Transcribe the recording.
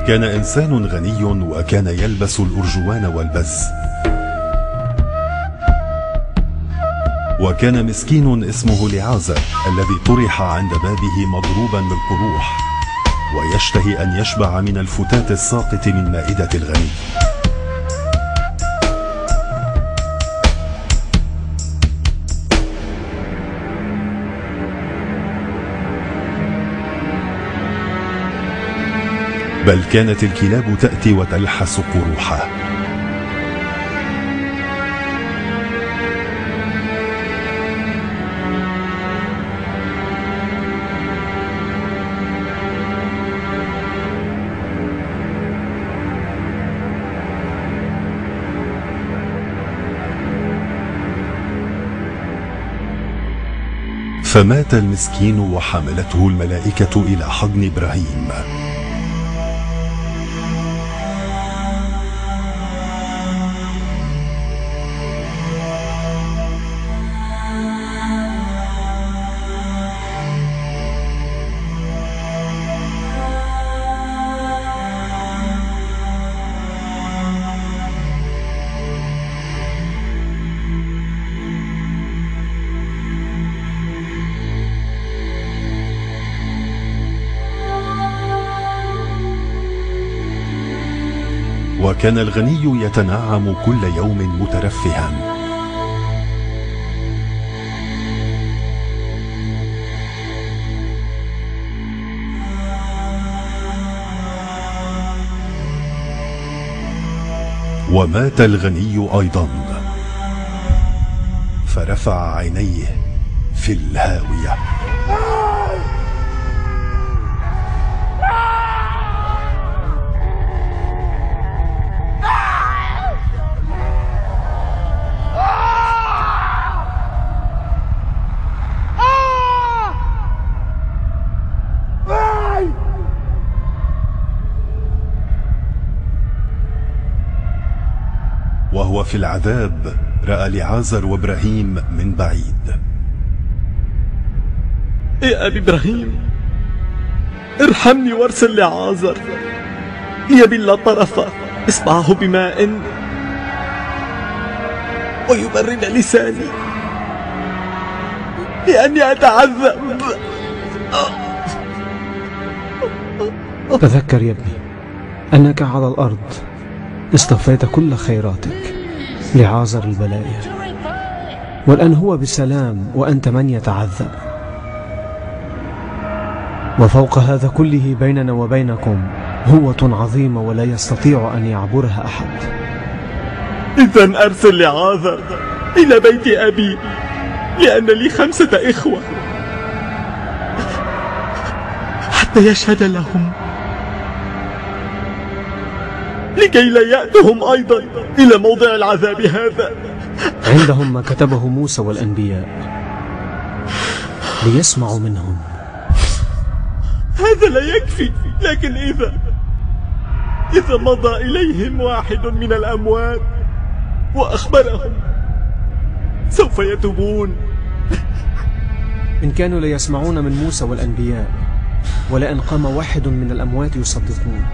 كان إنسان غني وكان يلبس الأرجوان والبز، وكان مسكين اسمه لعازر الذي طرح عند بابه مضروبا بالقروح، ويشتهي أن يشبع من الفتات الساقط من مائدة الغني. بل كانت الكلاب تأتي وتلحس قروحه. فمات المسكين وحملته الملائكة إلى حضن إبراهيم. وكان الغني يتنعم كل يوم مترفها. ومات الغني أيضا، فرفع عينيه في الهاوية. وهو في العذاب رأى لعازر وإبراهيم من بعيد. يا أبي إبراهيم، ارحمني وارسل لعازر ليبل طرف إصبعه بماء ويبرد لساني لأني أتعذب. تذكر يا ابني أنك على الأرض استوفيت كل خيراتك لعازر البلائر، والآن هو بسلام وأنت من يتعذب. وفوق هذا كله بيننا وبينكم هوة عظيمة ولا يستطيع أن يعبرها أحد. إذن أرسل لعازر إلى بيت أبي، لأن لي 5 إخوة، حتى يشهد لهم، لكي لا يأتهم أيضا إلى موضع العذاب هذا. عندهم ما كتبه موسى والأنبياء ليسمعوا منهم. هذا لا يكفي، لكن إذا مضى إليهم واحد من الأموات وأخبرهم سوف يتوبون. إن كانوا ليسمعون من موسى والأنبياء، ولئن قام واحد من الأموات يصدقون.